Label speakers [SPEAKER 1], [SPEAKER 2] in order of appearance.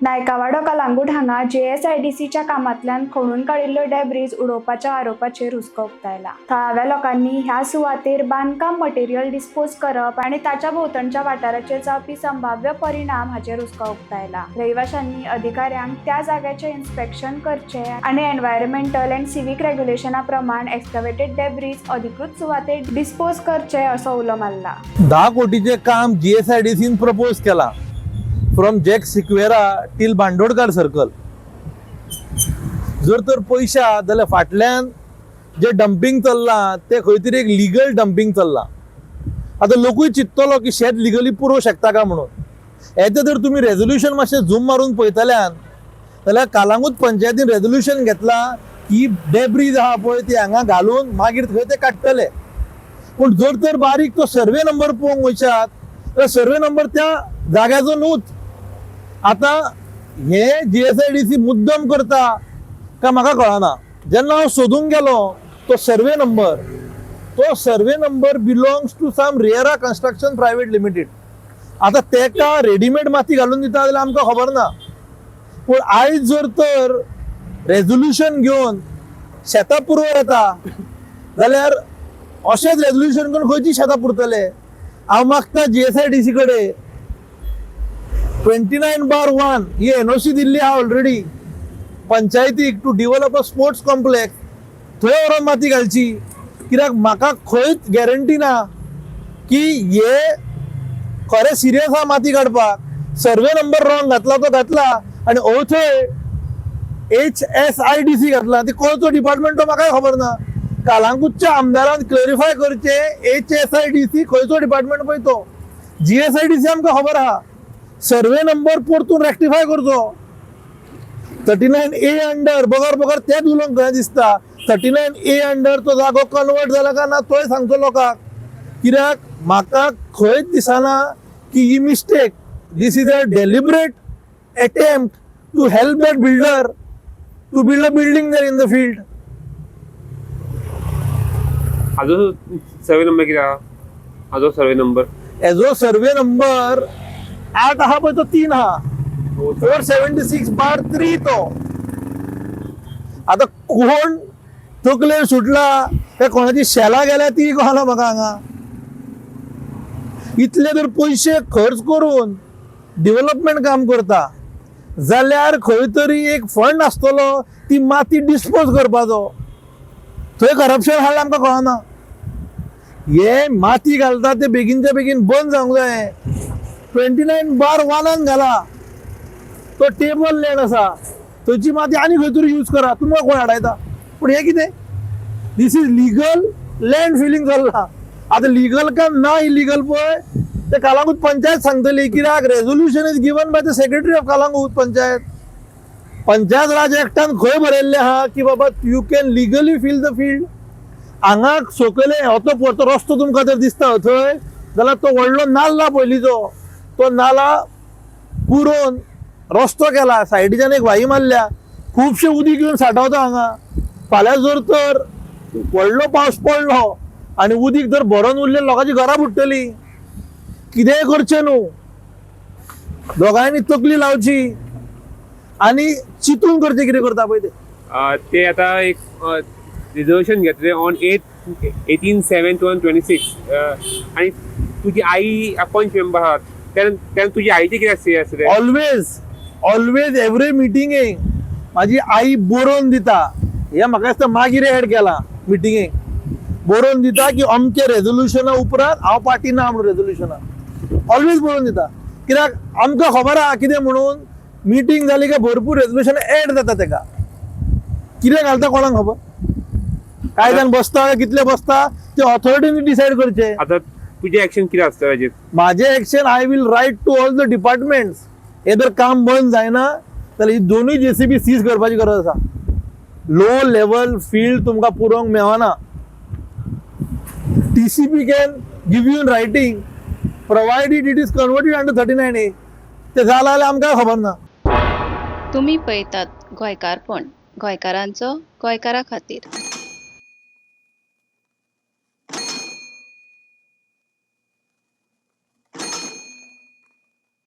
[SPEAKER 1] नायकावाडो कलांगूट हांगा जीएसआयडीसीच्या कामांतल्यान खणून काडिल्ल्यो डेब्रीज उडोवपाच्या आरोपाचेर हुस्को उक्तायला. थळाव्या लोकांनी ह्या सुवातेर बांदकाम मटेरियल डिस्पोज करप आनी ताच्या भोंवतणच्या वाठाराचेर जावपी संभाव्य परिणाम हाचेर हुस्को उक्तायला. रहिवाशांनी अधिकाऱ्यांक त्या जाग्याचें इन्स्पेक्शन करचें आनी एनवायरमेंटल अँड सिवीक रेग्युलेशना प्रमाण एक्स्कवेटेड डेब्रीज अधिकृत सुवातेर डिस्पोज करचे असो उलो मारला.
[SPEAKER 2] 10 कोटीचें काम जीएसआयडीसीन प्रपोज केलां from Jack Sequeira till Bandodkar Circle. जर तर पयशे आहा जाल्यार फाटल्यान जे डंपींग चल्लां तें खंय तरी एक लिगल डंपींग चल्लां. आतां लोकूय चिंततलो की शेत लिगली पुरोवंक शकता काय म्हणून. येते जर तुमी रेजोल्युशन मातशें झूम मारून पळयतल्यान जाल्यार कालांगूट पंचायतीन रेजोल्युशन घेतलां की डेब्रीज आहा पळय ती हांगा घालून मागीर थंय ते काडटले. पूण जर तर बारीक तो सर्वे नंबर पळोवंक वयशात जाल्यार सर्वे नंबर त्या जाग्याचो न्हूच. आतां हे जीएसआयडीसी मुद्दम करता काय म्हाका कळना. जेन्ना हांव सोदूंक गेलो तो सर्वे नंबर, तो survey number belongs to some RERA Construction Private Limited. आतां तेका रेडीमेड माती घालून दिता जाल्यार आमकां खबर ना, पूण आयज जर तर रेजोल्युशन घेवन शेतां पुरवण येता जाल्यार अशेंच रेजोल्युशन करून खंयची शेतां पुरतले? हांव मागता जीएसआयडीसी कडेन, 29/1 ही एनओसी दिल्ली आहा ऑलरेडी पंचायतीक to develop a sports complex. थंय व्हरोन माती घालची, कित्याक म्हाका खंयच गॅरंटी ना की हे खरें सिरियस आहा माती काडपाक. सर्वे नंबर रॉंग घातला तो घातला आनी अवथंय एचएसआयडीसी घातला, ती खंयचो डिपार्टमेंट तो म्हाकाय खबर ना. कालांगूटच्या आमदारान क्लॅरिफाय करचें, एचएसआयडीसी खंयचो डिपार्टमेंट पळय तो. जीएसआयडीसी आमकां खबर आहा. सर्वे नंबर परतून रेक्टिफाय करचो. 39ए अंडर बगर बगर तेच उलोवंक खंय दिसता. 39ए अंडर तो जागो कन्वर्ट जाला काय ना तोय सांगचो लोकांक, कित्याक म्हाका खंयच दिसना की ही mistake. This is a deliberate attempt to help that builder to build a building there in the field.
[SPEAKER 3] हाजो सर्वे नंबर कितें आहा? हाजो सर्वे नंबर?
[SPEAKER 2] हेजो सर्वे नंबर 8 आहा पळय तो 3 आहा, 476/3 तो. आता कोण तकलेर सुटला काय कोणाची शेलां गेल्या ती कळना म्हाका. हांगा इतले जर पयशे खर्च करून डेव्हलपमेंट काम करता जाल्यार खंय तरी एक फंड आसतलो ती माती डिस्पोज करपाचो. थंय करप्शन आहा आमकां कळना. हे माती घालता ते बेगीनच्या बेगीन बंद जावंक जाय. 29/1 घाला, तो टेबल लँड आसा, थंयची माती आनी खंय तरी यूज करा, तुमकां कोण आडायता? पूण हें कितें, this is legal land filling चल्लां. आतां लिगल काय ना इलिगल पळय ते कालांगूट पंचायत सांगतली, कित्याक resolution is given by the secretary of Calangute Panchayat. Panchayat Raj एक्टान खंय बरयल्लें आहा की बाबा you can legally fill the field? हांगा सकयले हो तो रस्तो तुमकां जर दिसता थंय जाल्यार तो व्हडलो नाल्ला पयलींचो, तो नाला पुरोवन रस्तो केला, सायडीच्यान एक वाही मारल्या, खुबशें उदीक येवन सांठवता हांगा. फाल्यां जर तर व्हडलो पावस पडलो आनी उदीक जर भरोन उरलें, लोकांची घरां बुडटली. कितेंय करचें न्हू, दोगांयनी तकली लावची आनी चिंतून करचें कितें करता पळय तें.
[SPEAKER 3] ते आता एक रिजर्वेशन घेतले on 8 18/7/2026 आणि तुजी आई पंच मेंबर आहात, तेन्ना तेन्ना तुजी आईचे कितें से आसलें?
[SPEAKER 2] ऑलवेज, ऑलवेज, एवरी मिटिंगेक म्हाजी आई बरोवन दिता. हें म्हाका दिसता मागीर एड केलां. मिटिंगेक बरोवन दिता की अमके रेजोल्युशना उपरांत हांव पार्टी ना म्हणून. रेजोल्युशना ऑलवेज बरोवन दिता, कित्याक आमकां खबर आहा कितें म्हणून. मिटींग जाली काय भरपूर रेजोल्युशन एड जाता. तेका कितें घालता कोणाक खबर. काय जाण बसता, कितले बसता ते ऑथॉरिटीनी डिसायड करचे.
[SPEAKER 3] आता तुजें एक्शन कितें आसता ताजेर?
[SPEAKER 2] माझे action, I will write to all the departments. हे जर काम बंद जायना जाल्यार ही दोनूय जेसीबी सीज करपाची गरज आसा. लो लेवल फील्ड तुमकां पुरोवंक मेळना. TCP can give you in writing, provided it is converted under 39A. ते जालां जाल्यार आमकां खबर ना.
[SPEAKER 4] तुमी पळयतात गोंयकारपण, गोंयकारांचो गोंयकारा खातीर.